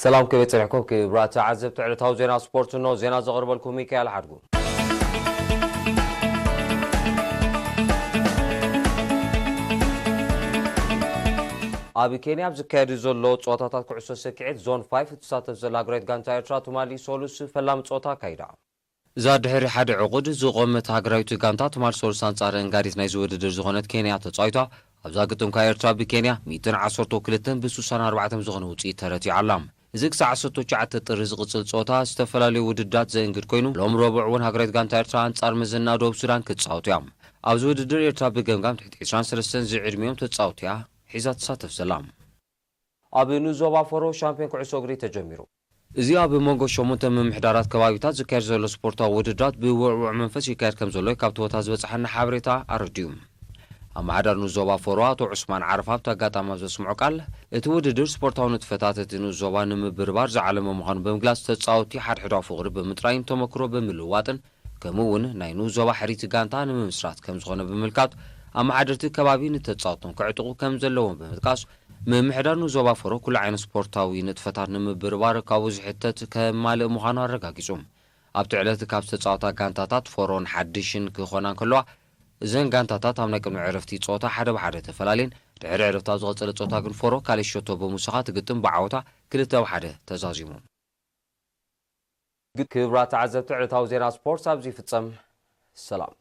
ሰላም፣ ከመይ ጸኒሕኩም ክቡራት ተዓዘብቲ ዕለታዊ ዜና ስፖርት? እነሆ ዜና ዘቕርበልኩም ሚካኤል ሓድጉ። ኣብ ኬንያ ኣብ ዝካየድ ዘሎ ጸወታታት ኩዕሶ ሰኪዔት ዞን ፋይቭ እትሳተፍ ዘላ ሃገራዊት ጋንታ ኤርትራ ትማሊ ሰሉስ ፈላሚ ጸወታ ኣካይዳ። እዛ ድሕሪ ሓደ ዕቑድ ዝቖመት ሃገራዊት ጋንታ ትማሊ ሰሉስ ኣንጻር እንጋዲት ናይዚ ውድድር ዝኾነት ኬንያ ተጻዊታ። ኣብዛ ግጥም ከኣ ኤርትራ ብኬንያ ሚእትን ዓሰርተ ክልተን ብ ስሳን ኣርባዕተን ዝኾነ ውጽኢት ተረቲዓ ኣላ። እዚ ክሳዕ ዓሰርተ ትሽዓተ ጥሪ ዝቕጽል ጸወታ ዝተፈላለዩ ውድድራት ዘእንግድ ኮይኑ፣ ሎም ረቡዕ እውን ሃገራዊት ጋንታ ኤርትራ ኣንጻር መዘና ደቡብ ሱዳን ክትጻወት እያ። ኣብዚ ውድድር ኤርትራ ብገምጋም ትሕቲ ዕስራን ሰለስተን ዝዕድሚኦም ተጻወትቲ እያ ሒዛ ትሳተፍ ዘላ። ኣብ ንዞባ ፎሮ ሻምፒዮን ኩዕሶ እግሪ ተጀሚሩ። እዚ ኣብ መንጎ ሸሞንተ ምምሕዳራት ከባቢታት ዝካየድ ዘሎ ስፖርታዊ ውድድራት ብውዕዉዕ መንፈስ ይካየድ ከም ዘሎ ካብቲ ቦታ ዝበጽሓና ሓበሬታ ኣረዲኡ። ኣመሓዳሪ ንዞባ ፎሮ ኣቶ ዑስማን ዓረፋ ኣብቲ ኣጋጣሚ ኣብ ዘስምዖ ቃል፣ እቲ ውድድር ስፖርታዊ ንጥፈታት እቲ ንዞባ ንምብርባር ዝዓለመ ምዃኑ ብምግላጽ፣ ተጻወትቲ ሓድሕዳዊ ፍቕሪ ብምጥራይን ተመክሮ ብምልውዋጥን ከምኡ እውን ናይ ንኡስ ዞባ ሕርይቲ ጋንታ ንምምስራት ከም ዝኾነ ብምምልካት፣ ኣመሓደርቲ ከባቢ ንተጻወቶም ከዕጥቑ ከም ዘለዎም ብምጥቃስ፣ ምምሕዳር ንኡስ ዞባ ፎሮ ኩሉ ዓይነት ስፖርታዊ ንጥፈታት ንምብርባር ካብኡ ዝሕተት ከማልእ ምዃኑ ኣረጋጊጹ። ኣብቲ ዕለት ካብ ዝተጻወታ ጋንታታት ፎሮን ሓድሽን ክኾና እንከለዋ፣ እዘን ጋንታታት ኣብ ናይ ቅድሚ ዕረፍቲ ጸወታ ሓደ ብሓደ ተፈላልየን። ድሕሪ ዕረፍቲ ኣብ ዝቐጸለ ጸወታ ግን ፎሮ ካልእ ሸቶ ብምውሳኻ ትግጥም ብዓወታ ክልተ ብሓደ ተዛዚሙ። ክቡራት ተዓዘብቲ፣ ዕለታዊ ዜና ስፖርት ኣብዚ ይፍጸም። ሰላም።